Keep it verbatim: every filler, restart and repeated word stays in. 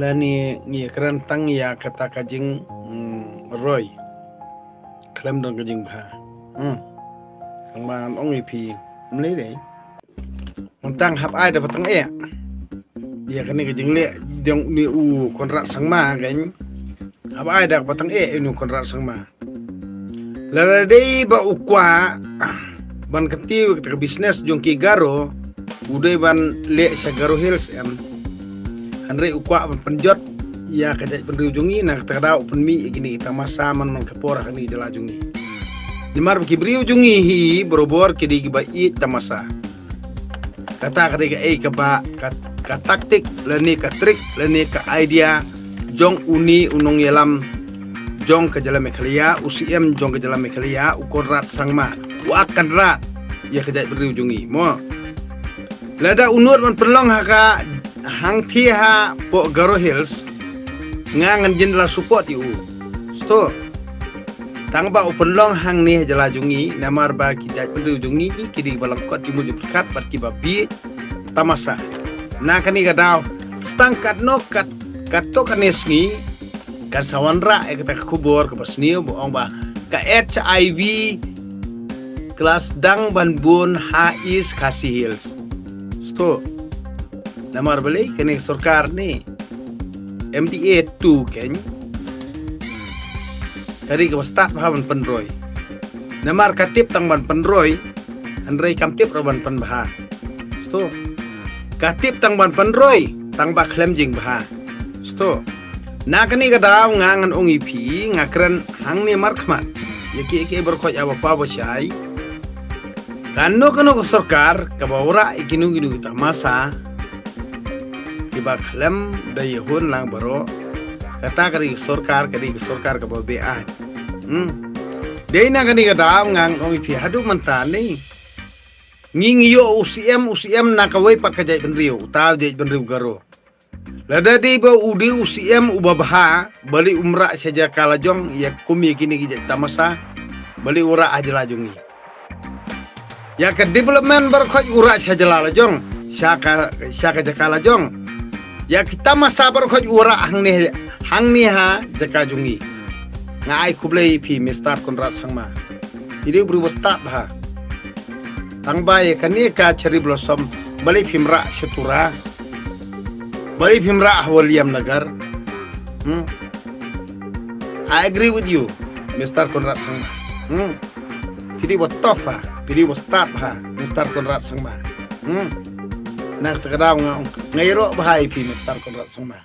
Lane ngi kren tang ïa kata ka jing, mm, roi. Khlem don ka jingbha. Hmm. Tang ba ngan ong ïa phi. Mlei dei. Tang hap ai da ba tang eh. Ïa kane ka jingleh jong une u Conrad Sangma kan. Hap ai da ba tang eh une u Conrad Sangma. Lada dei ba u kwah ban kyntiew ïa kata ka business jong ki Garo, u dei ban leh sha Garo Hills em. Hynrei u kwah ban pynjot ïa ka jaitbynriew jong ngi, na kata ka daw u pynmih ïa kine ki tamasa man man ka por ha kane ka jylla jong ngi. Namar ba ki briew jong ngi hi barabor ki dei kiba ïeit tamasa. Kata ka dei kaei kaba ka, ka taktik lane ka trik lane ka idea jong une u nongïalam jong ka jylla Meghalaya, u C M jong ka jylla Meghalaya, u Conrad Sangma, u Ak Kynrad ïa ka jaitbynriew jong ngi mo. Lada u nud ban pynlong ha ka hangthie hapoh Garo Hills, nga ngan jin la support ïa u. Sto. Tang ba u pynlong hangne ha jylla jong ngi, namar ba ki jaitbynriew jong ngi ki dei ba lyngkot jingmut jingpyrkhat bad kiba bieit tamasa. Na kane ka daw, tang katno kat, katto katne sngi kan sa wanrah ïa kata ka khubor kaba sniew ba ong ba ka H I V ka la sdang ban bun ha East Khasi Hills. Sto. Namar balei kane ka sorkar ne M D A two kan. Ka dei kaba stad bha ban pynroi. Namar ka tip tang ban pynroi, hynrei kam tip ruh ban pynbha. Sto. Ka tip tang ban pynroi, tang ba khlem jingbha. Sto. Na kane ka daw nga ngan ong ïa phi, nga kren hangne markhmat ïa ki, ki baroh khoit ïa ba pa ba shai. Kano kano ka sorkar kaba wanrah ïa kino kino ki tamasa, kiba khlem da ïahun lang baroh, kata ka dei ka sorkar, ka dei ka sorkar kaba beaiñ. Hmm. Dei na kane ka daw nga ngan ong ïa phi haduh mynta ne. Ngi ngi ïoh u C M, u C M na kawei pat ka jaitbynriew, uta u jaitbynriew Garo. Lada dei ba u dei u C M uba bha, balei um rah sha jaka la jong, ïa kum ïa kine ki jait tamasa, balei u rah ha jylla jong ngi. Ïa ka development baroh khoit u rah sha jylla la jong, sha ka, sha ka jaka la jong. Ïa ki tamasa baroh khoit u rah hangne, hangne ha jaka jong ngi. Nga ai khublei ïa phi Mister Conrad Sangma. Phi dei u briew ba stad bha. Tang ba ïa kane ka cherry blossom, balei phim rah sha Tura. Balei phim rah ha Williamnagar. Hmm. I agree with you, Mister Conrad Sangma. Hmm. Phi dei ba tough ha, phi dei ba stad bha, Mister Conrad Sangma. Hmm. Na kata ka daw nga ong, nga ïaroh bha ïa phi Mister Conrad Sangma.